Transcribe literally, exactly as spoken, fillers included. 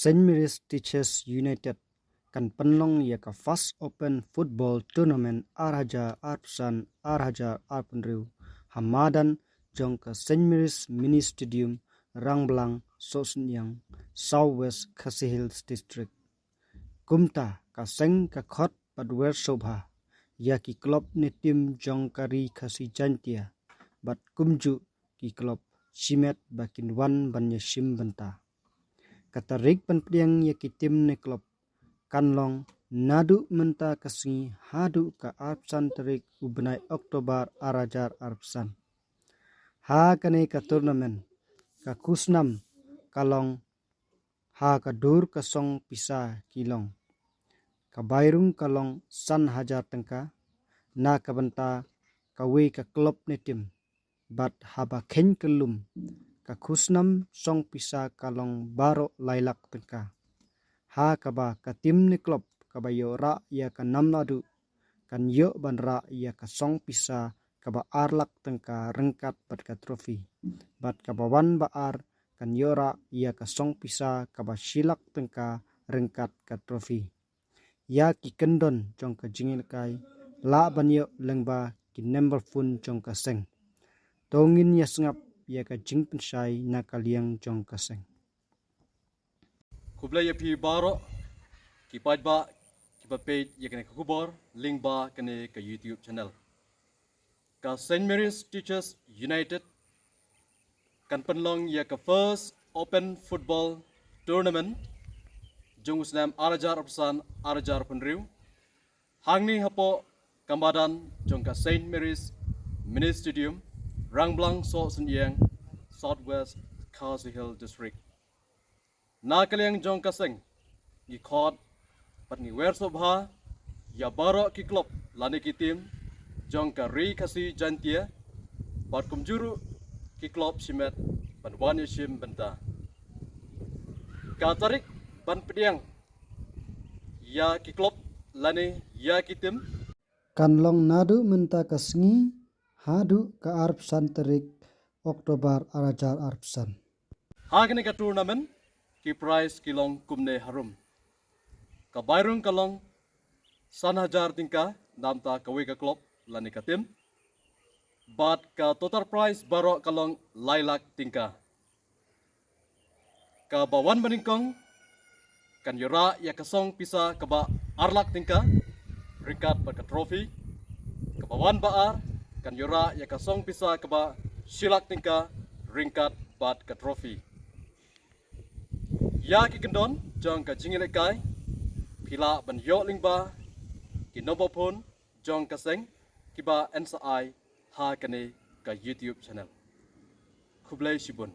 Saint Mary's Teachers United kan pynlong ïa ka First Open Football Tournament ar hajar arphew san ar hajar arphew hynriew ha madan jong ka Saint Mary's Mini Stadium, Rangblang, Sohsynñiang, South West Khasi Hills District. Kumta ka seng ka khot bad wer sngewbha ïa ki klub ne tim jong ka Ri Khasi Jaiñtia bad kumjuh ki klub shimet ba kin wan ban ïashim bynta. Ka tarik ban pdiang ïa ki tim ne klub kan long naduh mynta ka sngi haduh ka arphew san tarik u bnai October ar hajar arphew san. Ha kane ka tournament ka khusnam ka long ha ka dur ka song pisa ki long. Ka bai rung ka long san hajar tyngka na ka bynta kawei ka klub ne tim. Bad haba kheiñ kyllum ka khusnam song pisa ka long baroh lai lak tyngka. Ha kaba ka tim ne klub kaba ïoh rah ïa ka nam naduh kan ïoh ban rah ïa ka song pisa kaba ar lak tyngka ryngkat bad ka trophy. Bad kaba wan ba ar kan ïoh rah ïa ka song pisa kaba shi lak tyngka ryngkat ka trophy. Ïa ki kyndon jong ka jingïalehkai lah ban ïoh lyngba ki number phone jong ka seng. To ngin ïa sngap ïa ka jingpynshai na ka liang jong ka seng. Khublei ïa phi baroh ki paidbah kiba peit ïa kane ka khubor lyngba kane ka YouTube channel. Ka Saint Mary's Teachers United kan pynlong ïa ka First Open Football Tournament jong u snem ar hajar arphew san ar hajar arphew hynriew hangne hapoh ka madan jong ka Saint Mary's Mini Stadium, Rangblang, Sohsynñiang, South West Khasi Hills District. Na ka liang jong ka seng ngi khot bad ngi wer sngewbha ïa baroh ki klub lane ki tim jong ka Ri Khasi Jaiñtia bad kumjuh ruh ki klub shimet ban wan ïashim bynta. Ka tarik ban pdiang ïa ki klub lane ïa ki tim kan long naduh mynta ka sngi haduh ka arphew san tarik October ar hajar arphew san. Ha kane ka tournament ki prize ki long kumne harum. Ka bai rung ka long san hajar tyngka namar kawei ka klub lane ka tim. Bad ka total prize baroh ka long lai lak tyngka. Kaba wan banyngkong kan ïoh rah ïa ka song pisa kaba ar lak tyngka ryngkat bad ka trophy. Kaba wan ba ar kan ïoh rah ïa ka song pisa kaba shi lak tyngka ryngkat bad ka trophy. Ïa ki kyndon jong ka jingïalehkai phi lah ban ïoh lyngba ki number phone jong ka seng kiba yn sa ai ha kane ka YouTube channel. Khublei shibun.